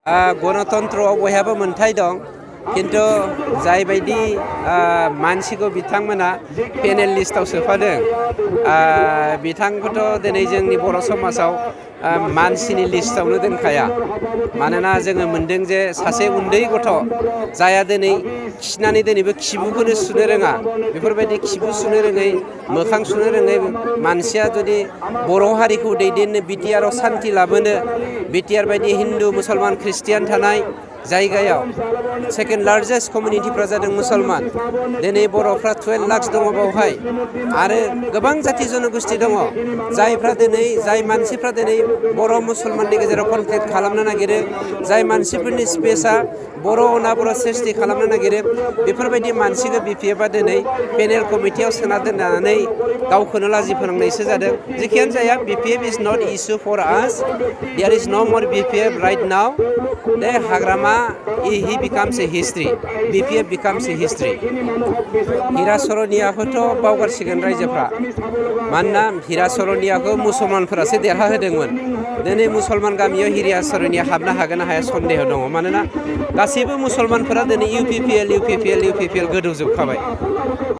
गणतन्त्रआव बयहाबो मोनथाय दं किन्तु जायबायदि मानसिखौ बिथांमोना पेनेल लिस्टआव सोफादों बिथांखौथ' दिनै जोंनि बर' समाजाव मानसिनि लिस्टआवनो दोनखाया मानोना जोङो मोनदों जे सासे उन्दै गथ' जाया दिनै खिनानै दिनैबो खिबुखौनो सुनो रोङा बेफोरबायदि खिबु सुनो रोङै मोखां सुनो रोङै मानसिया जुदि बर' हारिखौ दैदेननो बिटिआरआव सान्थि लाबोनो बिटिआर बायदि हिन्दु मुसलमान ख्रिस्टियान थानाय जायगायाव सेकेन्ड लार्जेस्ट कमिउनिटिफ्रा जादों मुसलमान दिनै बर'फ्रा 12 लाख दङ बावहाय आरो गोबां जाथि जनगोष्ठी दङ जाय मानसिफ्रा दिनै बर' मुसलमाननि गेजेराव कनफ्लिक्ट खालामनो नागिरो जाय मानसिफोरनि स्पेसआ बर' अना बर' सृष्टि खालामनो नागिरो बेफोरबायदि मानसिखौ बिपिएफआ दिनै पेनेल कमिटियाव सोना दोननानै गावखौनो लाजि फोनांनायसो जादों जेखियानो जाया BPF is not issue for us there is no more BPF right now दे Hagrama he becomes a history BPF becomes a history Hira सरनियाखौथ' बावगारसिगोन रायजोफ्रा मानोना हिरा सरनियाखौ मुसलमानफोरासो देरहा होदोंमोन दिनै मुसलमान गामियाव हिरा सरनिया हाबनो हागोन ना हाया सन्देह दङ मानोना गासैबो मुसलमानफोरा दिनै इउपिपिएल गोदौजोबखाबाय